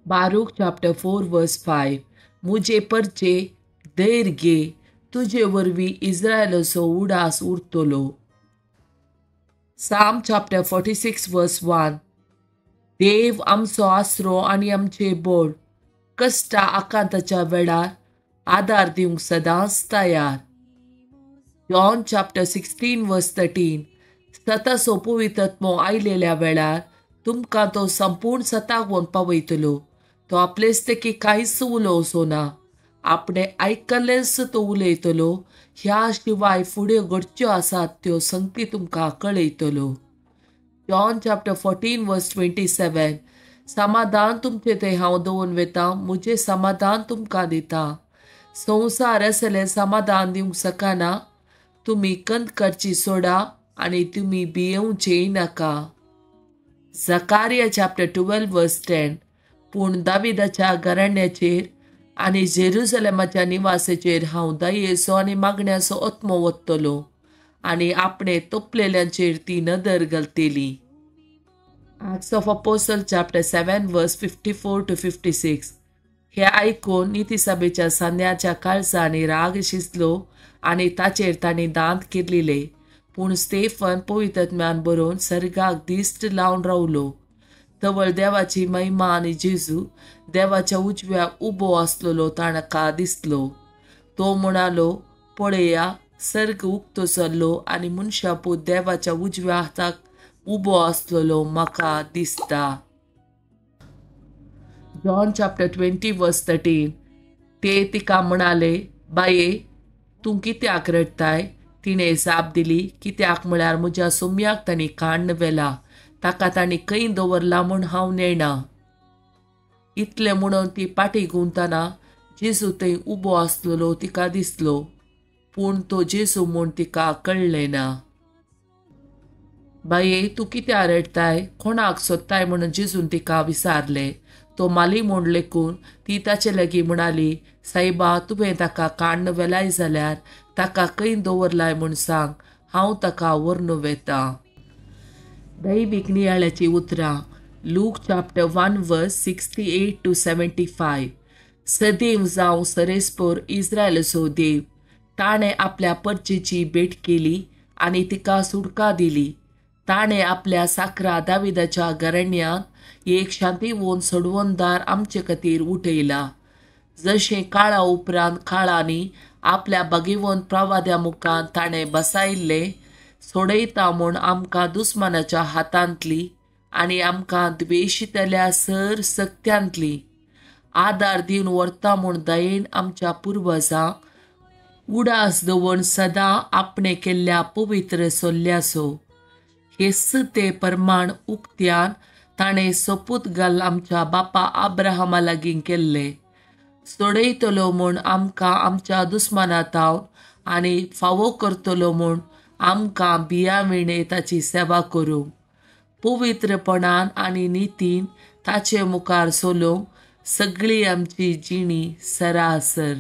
Baruch chapter 4 verse 5, मुजे परचे धैर्य घे, तुजे वरवीं इस्रायलाचो उडास उरतलो. Psalm chapter 46 verse 1, देव आमचो आसरो आनी आमचें बळ, कश्टा आकांताच्या वेळार आदार दिवंक सदांच तयार. John chapter 16 verse 13, सताचो पवित्रत्मो आयलेल्या वेळार तुमकां तो संपूर्ण सताक व्हरून पावयतलो. तो आपलेच तेकी कांयच उलोवचो ना, आपणें आयकल्लेंच तो उलयतलो. ह्या शिवाय फुडें घडच्यो आसात त्यो संगती तुमकां कळयतलो. John chapter 14 verse 27, समाधान तुमचें थंय हांव दवरून वेता, म्हजें समाधान तुमकां दिता. संवसार आसलें समाधान दिवंक शकना. तुमी कंत करची सोडा आनी तुमी भियेवचेंय नाका. Zechariah chapter 12 verse 10, पूण दाविदाच्या घराण्याचेर आनी जेरुसलेमाच्या निवासाचेर हांव दयेचो आनी मागण्याचो आत्मो वतलो आनी आपणे तोपलेल्यांचेर ती नदर घालतली. Acts of Apostle chapter 7 verse 54 to 56, हे आयकून नितीसभेच्या सांद्याच्या काळजांनी राग शिजलो आनी ताचेर तांणी दांत किरलिले. पूण स्टेफन पवित्रत्म्यान बरोवन सर्गाक दिश्ट लावन रावलो. तवळ देवाची महिमा आनी जेजू देवाच्या उजव्याक उबो आसलेलो तांकां दिसलो. तो म्हणालो, पळया, सर्ग उक्तो जाल्लो आनी मनशापूत देवाच्या उजव्या हाताक उबो आसलेलो म्हाका दिसता. John chapter 20 verse 13, ते तिका म्हणाले, बाये, तूं कित्याक रडटाय? तिणें जाप दिली, कित्याक म्हळ्यार म्हज्या सोम्याक तांणी काण्ण व्हेला, ताका तांणी खंय दवरला म्हूण हांव नेणा. इतलें म्हणून ती पाटी गुंतना जेजू थंय उबो आसलेलो तिका दिसलो, पूण तो जेजू म्हूण तिका कळ्ळें ना. बाये, तूं कित्याक रडटाय? कोणाक सोदताय म्हणून जेजून तिका विचारलें. तो माली म्हूण लेखून ती ताचे लागीं म्हणाली, सायबा, तुवें ताका काण्ण व्हेलाय जाल्यार ताका खंय दवरलाय म्हूण सांग, हांव ताका व्हरून वेतां. दैवीक नियाळाची उतरां. Luke chapter 1 verse 68 to 75, सदैव जावं सरेस्पोर इस्रायलाचो देव, ताणें आपल्या परचेची भेट केली आनी तिका सुटका दिली. ताणें आपल्या साकरा दाविदाच्या घराण्यांत एक शांतीवोन सोडवणदार आमचे खातीर उठयला. जशें काळा उपरांत काळांनी आपल्या बागेवन प्रवाद्या मुखान ताणें बसायिल्लें, सोडयता म्हूण आमकां दुस्मानाच्या हातांतली आनी आमकां द्वेशितल्या सर सक्त्यांतली आदार दिवन व्हरता म्हूण दयेन आमच्या पुर्वजांक उडास दवरून सदां आपणें केल्ल्या पवित्र सोल्ल्याचो. हेच ते प्रमाण उक्त्यान ताणें सोपूत घाल आमच्या बापा आब्राहामा लागीं केल्लें, सोडयतलो म्हूण आमकां आमच्या दुस्माना थावन आनी फावो करतलो म्हूण आमकां बियाविणे ताची सेवा करूंक, पवित्रपणान आनी नितीन ताचे मुखार सोलोवंक सगळी आमची जिणी सरासर.